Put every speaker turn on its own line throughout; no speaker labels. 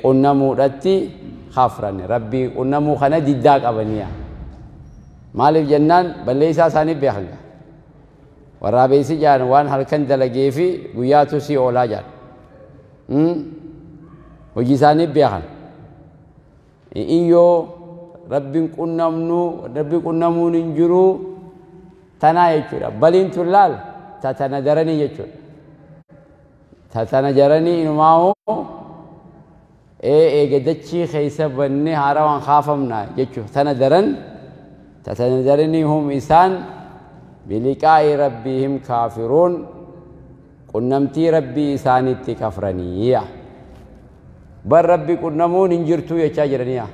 Qunnamuudhatti kafran. Rabbii qunnamuu kana diddaa qabaniya. Maaliif jennaan balleessaa isaanii beekan. Waraabeessi jaan waan halkan dalagee fi guyyaatu si oolaa jaan. Hojii isaanii beekan. Iyyoo rabbiin qunnamnu, rabbi qunnamuun hin jiru tanaa jechuudha. Baliin tun laal tatana daranii jechuudha. Tatana jaranii inumaa'u eega dachii keessa bannee haarawaan kaafamna jechuudha. Tana daran tatana daranii hum isaan biliqaa'i rabbihim kaafiruun, qunnamtii rabbii isaanitti kafraniya. Bar rabbi qunnamuun hin jirtu jechaa jiraniya.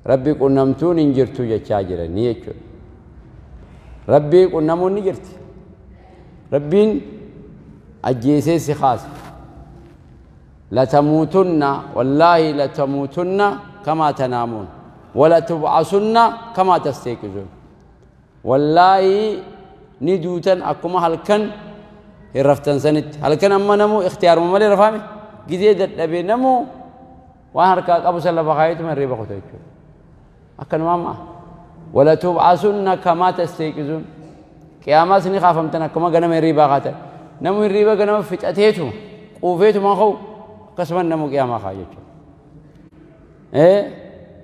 Rabbi qunnamtuun hin jirtu jechaa jiranii jechuudha. Rabbii qunnamuun ni jirti. Rabbiin ajjeesee si kaasa. Latamuutunna wallaahi latamuutunna kamaa tanaamuun walatub'asunna kamaa tastayqizuun. Wallaahi ni duutan akkuma halkan hin raftan sanitti. Halkan amma namuu ikhtiyaaruma malee rafaame gizee dadhabee namuu waan harkaa qabu san lafa kaayetuma hirriiba kuta jechuudha. Akkanuma amma walatub'asunna kamaa tastayqizuun. Qiyaamaas ni kaafamtan akkuma ganama hirriibaa kaatan. Namuu hirriiba ganama fixateetuma quufeetuma ka'u akkasuma namuu qiyaamaa kaa jechuudha.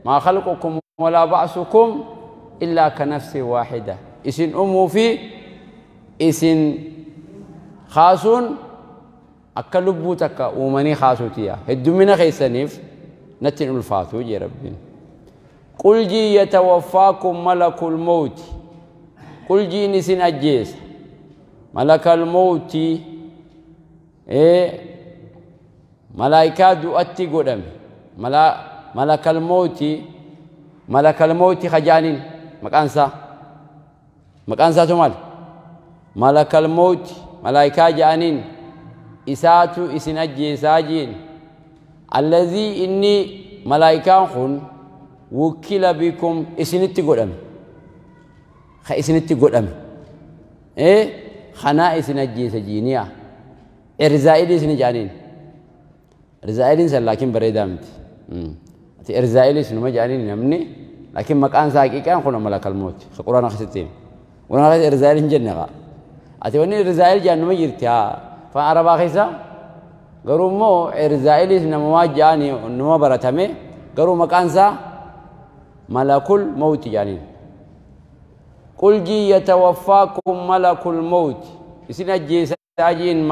Maa khalqukum walaa ba'sukum illaa ka nafsin waahida. Isin uumuu fi isin kaasuun akka lubbuu takka uumanii kaasuutiya. Heddumina keessaniif natti hin ulfaatu jee Rabbiin. Qul jii yatawaffaakum malakul mawti. Qul jiin isin ajjeesa. Malakal mawti malaayikaa du'atti godhame. Malakal mawti, malakal mawti kajaaniin maqaan isaa. Maqaan isaatu maali? Malakal mawti malaayikaa ja'aniin isaatu isin ajjeesaa jiin. Allazii inni malaayikaan kun wukkila bikum isinitti godhame. Ka isinitti godhame. Kanaa isin ajjeesa jiiniya. Irzaa'ilii isin ja'aniin. Irzaa'iliin san laakiin bareedaa miti. Ati irzaa'ilii isinuma ja'aniin namni laakiin maqaan isaa haqiiqaan kun malakal mawti. Ka Quraana keessatti hime. Quraana keessatti irzaa'il hin jenne kaa. Ati wanni irzaa'il ja'an numa jirti haa. Afaan Arabaa keessa garuu immoo irzaa'iliis namumaa ja'anii numa baratame garuu maqaan isaa malakul mawti ja'aniin. Qul jii yatawaffaakum malakul mawti. Isin ajjeesaa jiin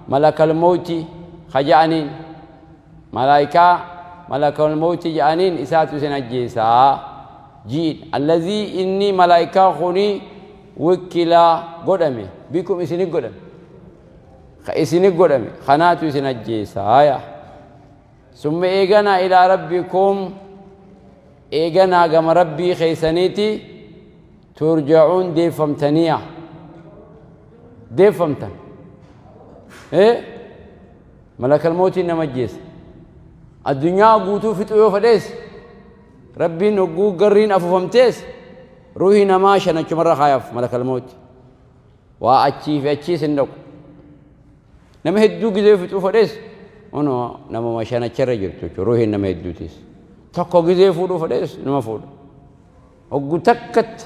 malakal mawti ka ja'aniin. Malaayikaa malakal mawti ja'aniin isaatu isin ajjeesaa jiin. Allazii inni malaayikaa kuni wikkilaa godhame bikum isinit godhame. Ka isinit godhame kanaatu isin ajjeesaa yaa. Summa eeganaa ilaa rabbikum, eeganaa gama rabbii keessaniiti turja'uun deeffamtaniya. Deeffamtan. Malakal mawtiin nama ajjeesa. Addunyaa guutuu fixuu yoo fedhees rabbiin hogguu garriin afuufamtees ruuhii namaa shan achumarra kaayaaf malakal mawti. Waa achii fi achiis hin dhaqu. Nama hedduu gizee fixuu fedhees onoo namuma shan acharra jirtu jechuudha. Ruuhiin nama hedduutis. Tokko gizee fuudhuu fedhees nama fuudha. Hogguu takkatti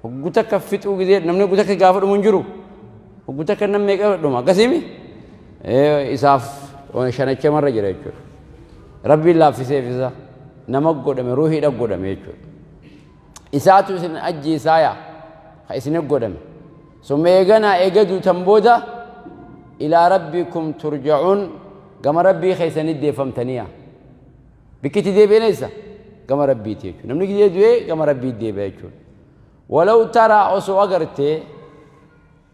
hogguu takka fixuu gizee namni hogguu takka gaafa dhumu hin jiru. Hogguu takka namni meeqa dhuma akkasiimi isaaf shanachamarra jira jechuudha. Rabbiin laaffiseef isa nama godhame ruuhiidha godhame jechuudha. Isaatu isin ajjeesaa yaa ka isin godhame. Summa eeganaa eega duutan booda ilaa rabbikum turja'uun gama rabbii keessanii deeffamtaniya. Bikkitti deebi'an eessa? Gama rabbiiti jechuudha. Namni gizee du'ee gama rabbiitti deebi'a jechuudha. Walaw taraa osoo agartee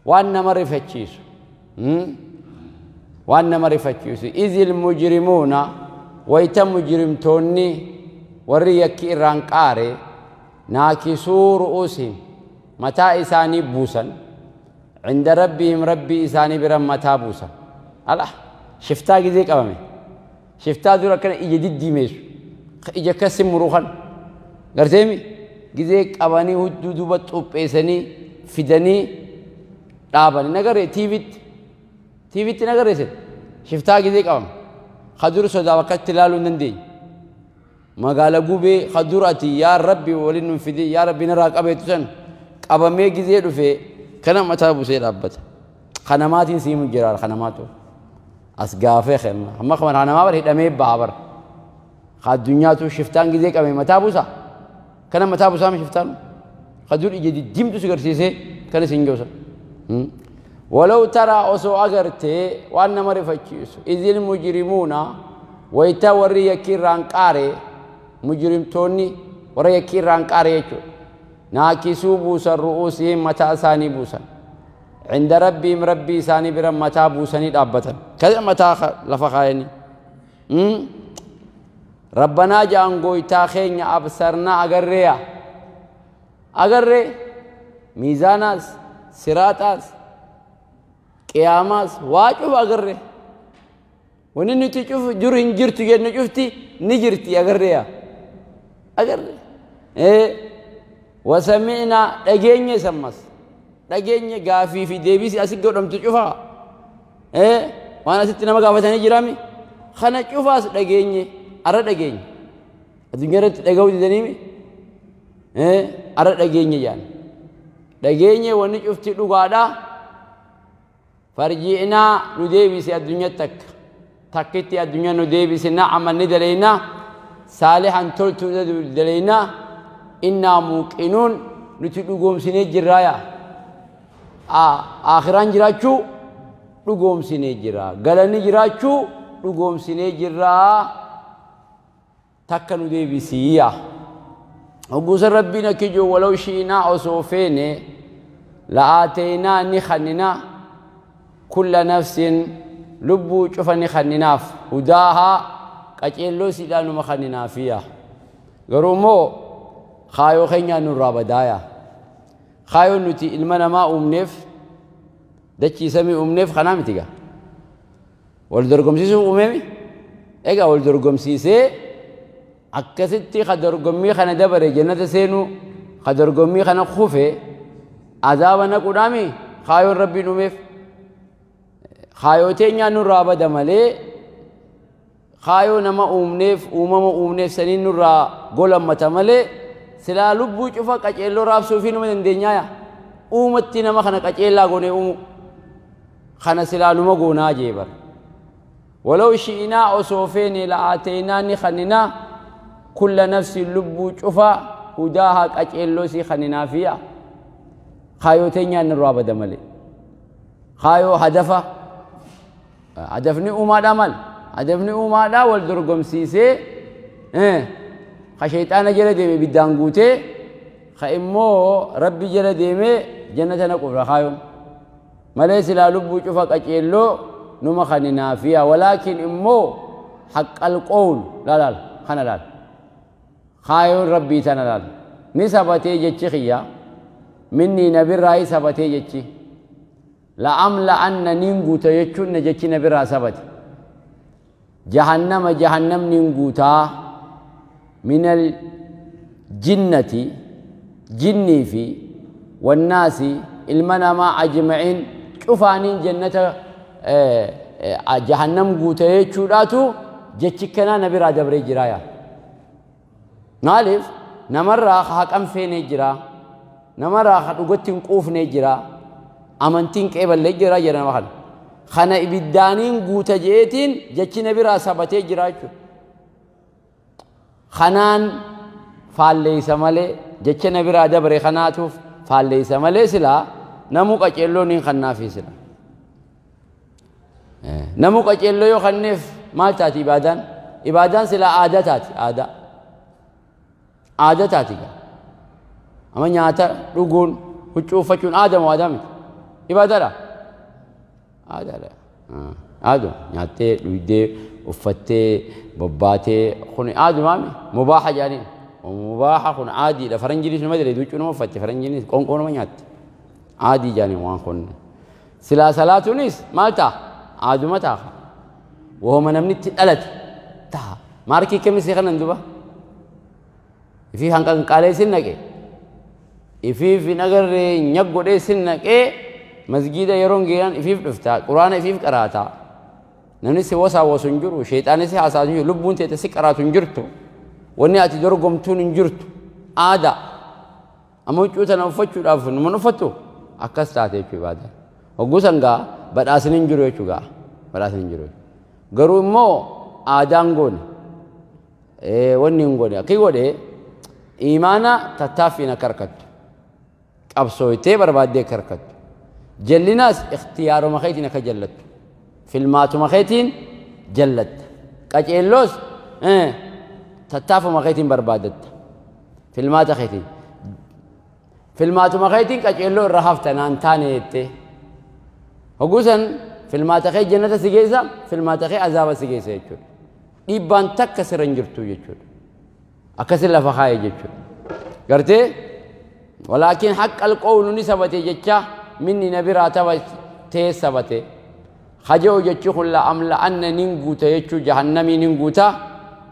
waan nama rifachiisu. Waan nama rifachiisu. Izil mujrimuuna wayita mujrimtoonni warri yakki irraan qaare naakisuu ru'uusihim mataa isaanii buusan. Inda rabbihim rabbii isaanii biran mataa buusan. Ala shiftaa gizee qabame. Shiftaa dura akkana ija diddiimeessu. Ija akkasi muruu kan. Garteemi gizee qabanii hudduu duuba xupheessanii fidanii dhaabanii nagarree tiivitti. Tiivitti nagarree sin. Shiftaa gizee qabame. Kadur sodaa bakkatti ilaaluu hin dandeenye. Magaala gubee kadur ati yaa Rabbi waliin nun fidi yaa Rabbi narraa qabeetu san qabamee gizee dhufee kana mataa buusee dhaabbata. Kanamaatiin siimu jira kanamaatu. As gaafee kenna. Amma kanamaa bara hidhamee baha bara. Addunyaatu shiftaan gizee qabee mataa buusa. Kana mataa buusaa shiftaan. Kadur ija diddiimtu si garsiisee kana siin joosa. ولو ترى أسو أغرتي وأنا مرفتشيس إذ المجرمون ويتوري يكيران قاري مجرم توني وري يكيران قاري ناكسو بوسا رؤوسهم متى ثاني بوسا عند ربهم ربي ثاني برم متى بوسني دابتا كذا متى لفخايني ربنا جانغوي تاخين أبصرنا أغريا أغري ميزاناس صراطاس قياماس واجب أغري ونني تشوف جرين جرت جن شفتي نجرتي أغريا أغري إيه وسمعنا أجيني سمس أجيني قافي في ديبيس أسيق قدام تشوفها إيه وأنا ستنا ما قافتني جرامي خنا تشوفها أجيني أرد أجيني الدنيا تجاوز دنيمي إيه أرد أجيني يعني أجيني وني شفتي لقادا فرجعنا نديبس الدنيا تك تكتي الدنيا نديبس نعم ندلينا صالحا تلت ندلينا إنا موقنون نتلقوم سنة جرايا آخران جراچو لقوم سنة جرا غلني جراچو لقوم سنة جرا تك نديبسيا وقوس ربنا كجو ولو شئنا أصوفين لآتينا نخننا كل نفس لبو شوفني خنناف هداها قجلو سيدانو مخننا فيها غرومو خايو خنيا نور بدايا خايو نتي المنا ما أمنف دتشي سمي أمنف خنامتيجا والدرجم سيسو أممي إيجا والدرجم سيسي أكستي خدرجمي خنا دبر جنة سينو خدرجمي خنا خوفه عذابنا قدامي خايو ربي نمف خايوتين يا نور أبدا ملي خايو نما أمنف أمم أمنف سنين نور قولم متملي سلا لبو شوفك أجلو راب سوفين من الدنيا يا أمتي نما خنا أجلا قوني خنا سلا نما قونا جيبر ولو شئنا أصوفين لآتينا نخننا كل نفس لبو شوفا هداها أجلو سي خننا فيها خايوتين يا نور أبدا ملي خايو هدفه هدفني أماد عمل هدفني أماد والدرجم سيسي إيه خشيت أنا جلدي بدانغوتي خإمو ربي جلدي مي جنة نقبل خايم ما ليس لا لب شوفك أجلو نما خننا فيها ولكن إمو حق القول لا لا خنا لا خايم ربي تنا لا نسبتي جتشخيا مني نبي الرئيس سبتي جتشي لا أملا أن نينغوتا يجون نجتي نبي راسبت جهنم جهنم نينغوتا من الجنة جني في والناس المنما أجمعين شوفانين جنة جهنم غوتا يجوراتو جتشكنا نبي رادبري جرايا نالف نمر حق أم في نجرا نمر حق وقتين قوف نجرا أمانتين كيبل لجرا جرا مخل خنا إبدانين غوتا جيتين جتشي نبي راسبتي جراچو خنان فالي سمالي جتشي نبي رادبري خناتوف فالي سمالي سلا نمو قچلو نين خنا في سلا نمو قچلو يو خنف مال تاتي إبادان إبادان سلا عادة تاتي عادة عادة تاتي أما نياتا رغون وچوفچون آدم وآدم إبادة لا عادة لا آدم نياتي لويدي وفتي بباتي خوني آدم مامي مباحة جانين ومباحة خون عادي لا فرنجينيس ما أدري دوتشون ما فتي فرنجينيس كون كون ما نيات عادي جانين وان خون سلا سلاتونيس مالتا عادو ما تاخا وهو من أمني تقلت تا ماركي كم سيخنا ندوبا في هنكا قالي سنك في نجر نيجو سنك مسجد يرون جيران إفيف دفتا قرآن إفيف قراتا Namni si wasaa hin jiru, sheexaanni si haasaa hin jiru, lubbuun teete si qaraatu hin jirtu, wanni ati dorgomtuun hin jirtu, aadaa. Amma huccuu tana uffachuudhaaf numa uffattu akkas taate jechuu ibaadaan. Hogguu san gaa badhaasni hin jiru jechuu gaa badhaasni hin jiru. Garuu immoo aadaan goone wanni hin goone akki godhe imaana tattaaffiin akka harkattu qabsooytee barbaaddee akka harkattu jallinaas ikhtiyaaruma keetiin akka jallattu filmaatuma keetiin jallatta qaceelloos tattaafuma keetiin barbaadatta filmaata keetiin filmaatuma keetiin qaceelloo irra hafta naan taane jettee hogguu san filmaata kee jannata si geessa filmaata kee azaaba si geessa jechuudha. Dhiibbaan takka sirra hin jirtu jechuudha. Akkasin lafa kaa'e jechuudha. Gartee walaakin haqqa alqawlu ni sabate jecha minni na biraa tee sabate. Haja'u jechuu kun la'amla'anna nin guuta jechuu jahannamii nin guuta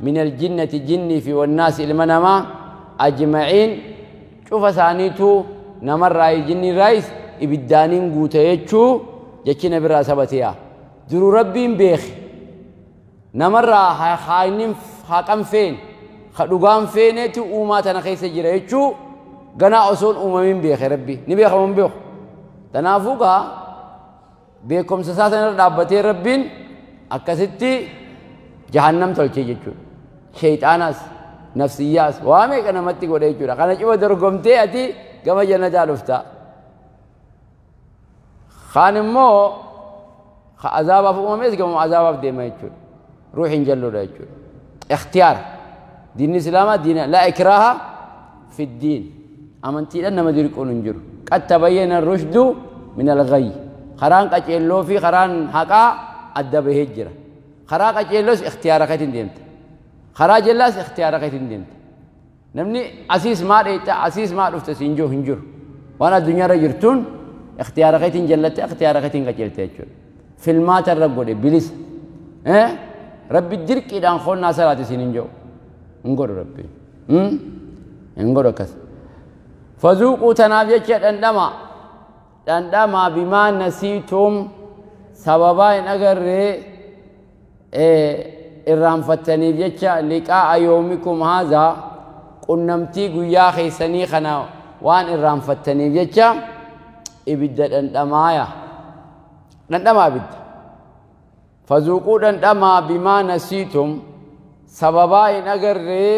min aljinnati jinnii fi wannaasi ilma namaa ajma'iin cufa isaaniitu namarraa jinnirraayis ibiddaaniin guuta jechuu jechi na biraa sabateeya. Duruu rabbiin beeke namarraa haqan feen ka dhugaan feeneetu uumaa tana keessa jira jechuu ganaa osoon uumamin beeke rabbi ni beekamu hin beeku. Tanaafuu gaa beekumsa isaa sanarra dhaabbatee rabbiin akkasitti jahannam tolchee jechuudha. Sheexaanas nafsiyyaas waa meeqa namatti godhe jechuudha. Kana cufa dorgomtee ati gama jannataa dhufta. Kaan immoo ka azaabaaf uumames gama azaabaaf deema jechuudha. Ruuxiin jalloodha jechuudha. Ikhtiyaara. Diinni Islaamaa diina laa ikraaha fi diin. Amantiidhaan nama dirquun hin jiru. Qad tabayyana rushdu min al-ghayy. Karaan qaceelloo fi karaan haqaa adda bahee jira. Karaa qaceelloos ikhtiyaara keetiin deemta. Karaa jallaas ikhtiyaara keetiin deemta. Namni asiis maa dheeyta asiis maa dhufte siin jiru hin jiru. Waan addunyaarra jirtuun ikhtiyaara keetiin jallatte ikhtiyaara keetiin qaceelte jechuudha. Filmaata irra godhe bilisa. Rabbi dirqiidhaan qonnaa salaati siin hin jiru. Hin godhu rabbi. Hin godhu akkas. Fazuuquu tanaaf jecha dhandhama. Dhandhama bimaa nasiitum sababaa hin agarree irraanfattaniif jecha liqaa'a yoomikum haazaa qunnamtii guyyaa keessanii kana waan irraanfattaniif jecha ibidda dhandhamaaya. Dhandhamaa ibidda. Fazuuquu dhandhamaa bimaa nasiitum sababaa hin agarree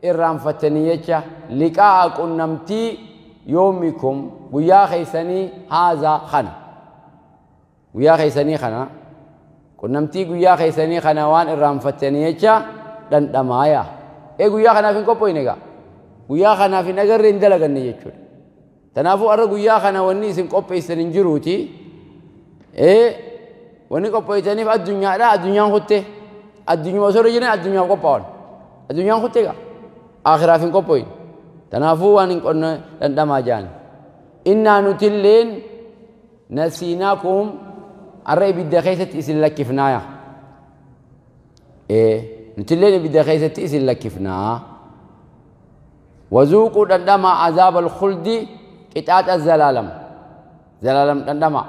irraanfattanii jecha liqaa'a qunnamtii yoomikum guyyaa keessanii haazaa kana. Guyyaa keessanii kana qunnamtii guyyaa keessanii kana waan irraanfattanii jecha dhandhamaaya. Guyyaa kanaaf hin qophoofne egaa. Guyyaa kanaaf hin agarree hin dalaganne jechuudha. Kanaafuu har'a guyyaa kana wanni isin qopheessan hin jiruuti. Wanni qopheessaniif addunyaadha addunyaan kutte. Addunyuma osoo jiran addunyaaf qophaa'an. Addunyaan kutte egaa. Aakhiraaf hin qophoofne. Kanaafuu waan hin qonna dhandhamaa jaan. Innaa nutilleen nasiinaakum har'a ibidda keessatti isin lakkifnaaya. Nutilleen ibidda keessatti isin lakkifnaa. Wazuuquu dhandhamaa azaaba alkhuldi qixaaxa zalaalam. Zalaalam dhandhamaa.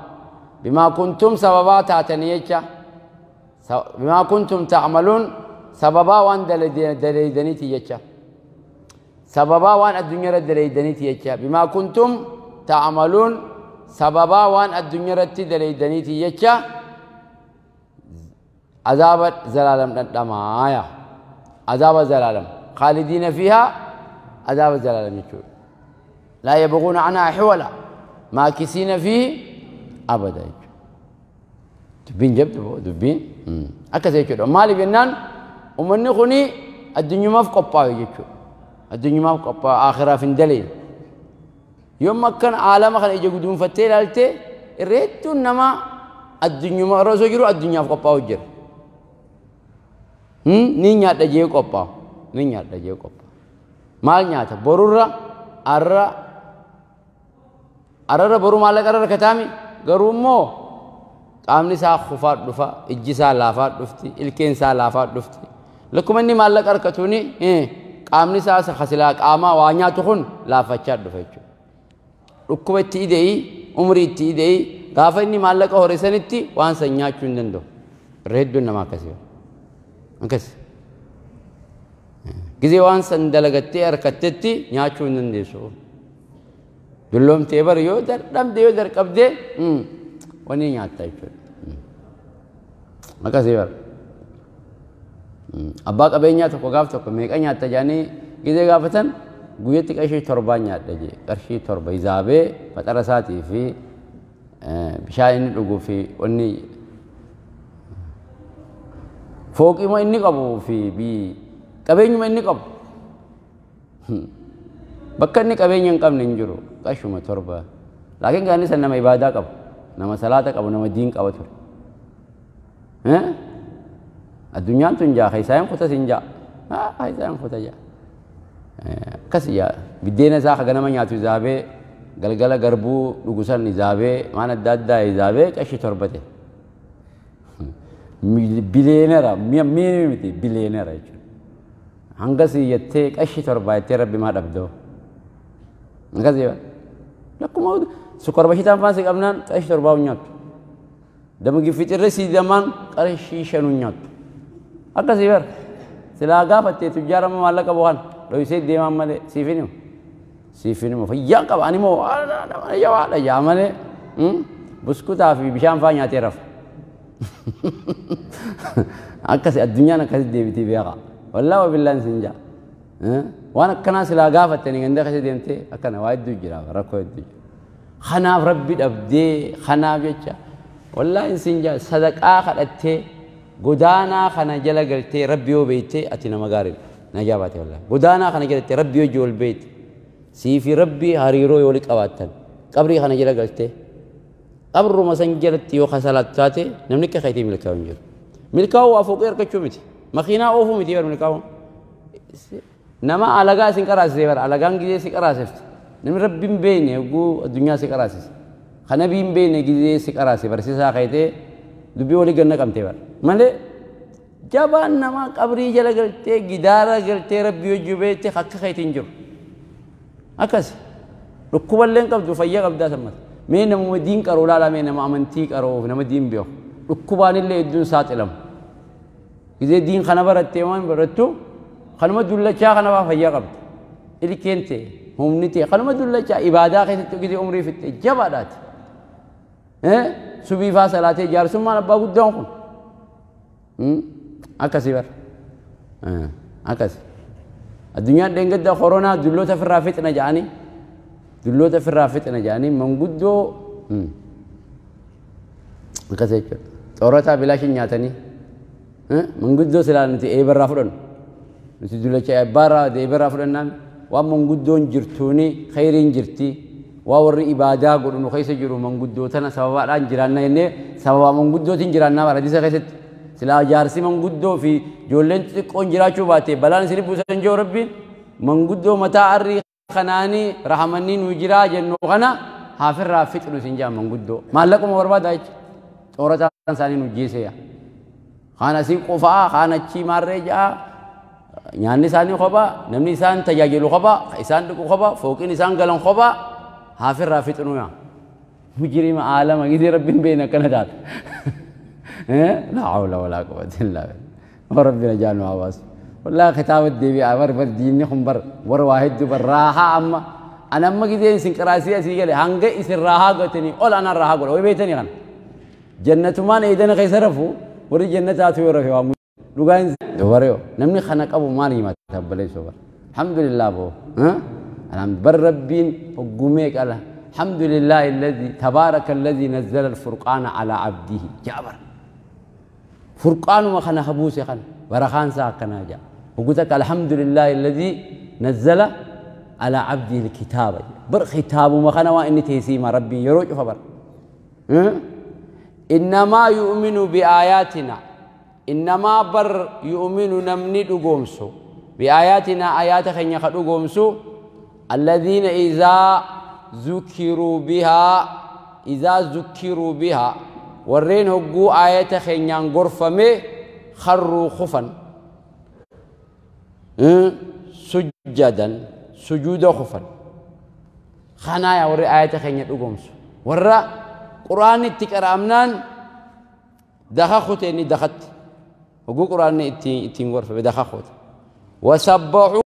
Bimaa kuntum sababaa taatanii jecha. Bimaa kuntum ta'maluun sababaa waan daleeydaniiti jecha. Sababaa waan addunyaarra daleeydaniiti jecha. Bimaa kuntum ta'maluun sababaa waan addunyaarratti daleeydaniiti jecha azaaba zalaalam dhandhamaaya. Azaaba zalaalam. Khaalidiina fiihaa azaaba zalaalam jechuudha. Laa yabghuuna anhaa hiwala maakisiina fiihi abada jechuudha. Dubbiin jabdu dubbiin akkas jechuudha. Maaliif jennaan uummanni kuni addunyumaaf qophaa'e jechuudha. Addunyumaaf qophaa'e aakhiraaf hin daleen. Yoom akkan aalama kana ija guduunfattee ilaalte irreettuun nama addunyuma irra osoo jiru addunyaaf qophaa'u jira. Ni nyaadha jee qophaa'u. Ni nyaadha jee qophaa'u. Maal nyaata? Borurra arra arra boru maallaqa irra rakkataami garuu immoo qaamni isaa kufaa dhufa, ijji isaa laafaa dhufti, ilkeen isaa laafaa dhufti. Lakkuma inni maallaqa harkatuuni qaamni isaa kasilaa qaamaa waa nyaatu kun laafachaa dhufa jechuudha. Dhukkuba itti ide'ii, umrii itti ide'ii, gaafa inni maallaqa hore sanitti waan san nyaachuu hin danda'u. Irra hedduun namaa akkasii. Akkas. Gizee waan san dalagattee harkattetti nyaachuu hin dandeessu. Dulloomtee bar yoo dardhabde yoo darqabde wanni nyaatta jechuudha. Akkasii bar. Abbaa qabeenyaa tokko gaaf tokko meeqa nyaatta jedhanii gizee gaafatan guyyatti qarshii 7 nyaadha jee. Qarshii 7 hisaabee faxara isaatii fi bishaan inni dhuguu fi wanni fooqima inni qabuu fi qabeenyuma inni qabu. Bakka inni qabeenya hin qabne hin jiru qarshuma 7. Laakiin gaanni san nama ibaadaa qabu, nama salaata qabu, nama diin qaba ture. Addunyaan tun jaa keessaa kutas hin jaa. Keessaa kuta jaa. Akkas jaa biddeena isaa ka ganama nyaatu hisaabee galgala garbuu dhugu san hisaabee waan adda addaa hisaabee qarshii 7 ta'e. Bileenera mi'a miti bileenera jechuudha. Hanga si jettee qarshii 7 jettee rabbi maa dhabdoo. Akkas jaa. Lakkuma sukkaara bashitaan faan si qabnaan qarshii 7 nyaattu. Dama giffitirre si damaan qarshii 5 nyaattu. Akkasii bar. Silaa gaafattee tujjaarama maallaqa bu'an dhoysee deemaan malee siif hin himu. Siif hin himu. Fayyaan qaba ani moo jabaadha jaa malee buskutaa fi bishaan faa nyaatee rafa. Akkasi addunyaan akkasi deebitii beekaa. Wallaahi wabillaan sin jaa. Waan akkanaa silaa gaafattanii ganda keessa deemtee akkana waa hedduu jira rakkoo hedduu jira. Kanaaf rabbi dhabdee kanaaf jecha wallaahi sin jaa sadaqaa kadhattee godaanaa kana jala galtee rabbi yoo beeyte ati nama gaariidha. Najaa baate wallaahi. Godaanaa kana jalatti rabbi yoo wal beeyte siifi rabbi hariiroo yoo qabaattan qabrii kana jala galtee qabruma san jalatti yoo kasalaatu taate namni akka keetii milkaa'u hin jiru. Milkaa'uu waa fooqee argachuu miti. Makiinaa oofuu miti bar milkaa'uun. Nama alagaa isin qaraasisee bar alagaan gizee si qaraasifte. Namni rabbi hin beekne hogguu addunyaa si qaraasise. Kan nabii hin beekne gizee si qaraase barsiisaa keetee dubbii walii ganna qabtee bar. Malee jabaan namaa qabrii jala galtee gidaara galtee rabbi hojii beekte akka keetii hin jiru. Akkas dhukkuballee hin qabdu fayyaa qabdaa sammata. Mee namuma diin qaroo laalaa mee nama amantii qaroo nama diin beeku. Dhukkubaanillee hedduun saaxilamu. Gizee diin kana barattee waan barattu kanuma dullachaa kana faa fayyaa qabda. Ilkeen ta'e humni ta'e kanuma dullachaa ibaadaa keessatti gizee umrii fixxe jabaadhaati. Subii faa salaatee jaarsummaan abbaa guddaan kun. Akkasii bara. Akkasi. Addunyaan dheengadda koronaa dulloota ofirraa fixna jedhanii dulloota ofirraa fixna jedhanii manguddoo akkas jechuudha. Xoorataa bilaashin nyaatanii manguddoo silaa nuti eebarraa fudhannu. Nuti dullacha abbaarraa eebarraa fudhannaan waan manguddoon jirtuuni khayriin jirti. Waa warri ibaadaa godhu nu keessa jiru manguddoo tana sababaadhaan jiraanna jennee sababaa manguddootiin jiraannaa bara hadiisa keessatti. Silaa jaarsi manguddoo fi ijoolleen xixiqqoon jiraachuu baate balaan isin buusan jiru rabbiin manguddoo mataa arrii kanaanii rahamanii nu jiraa jennu kana haafirraa fixnu isin jaa manguddoo. Maallaquma barbaadaa jecha. Xoorataan isaanii nu jeeseya. Kaan asii qofaa kaan achii maarree ja'a. Nyaanni isaanii kophaa namni isaan tajaajilu kophaa isaan dhiqu kophaa fooqiin isaan galan kophaa haafirraa fixnu yaa. Mujrima aalama gizee rabbiin beekna akkana taata. لا حول ولا قوة إلا بالله. وربنا جعلنا عواص. والله ختام الدبي بر بر ديني خمبر ور واحد بر راحة أما أنا أما كذي إنسان كراسي أسيجي له هنگ إسر راحة قتني أول أنا راحة قول ويبيتني كان جنة ما نيدنا خيسرفو وري جنة آتوا رفوا لقاين دوباره نمني خنق أبو مالي ما تبلي صبر الحمد لله أبو ها الحمد بر ربين وقوميك الله الحمد لله الذي تبارك الذي نزل الفرقان على عبده جابر فرقان ما خنا خبوس خنا برخان ساكنا جا وقلت الحمد لله الذي نزل على عبده الكتاب بر ختاب ما خنا وإن تيسيم ربي يروج فبر إنما يؤمن بآياتنا إنما بر يؤمن نمني دقومسو بآياتنا آيات خنيا خدقومسو الذين إذا ذكروا بها إذا ذكروا بها ورين هجو آيات خنيان غرفة خروا خفا سجدا سجود خفا خنايا وري آيات خنيان دقومسو ورا قرآن التكرامنان Daka kute inni dakatti. Hogguu quraanni ittiin gorfame daka kute. Wasabbaxuu.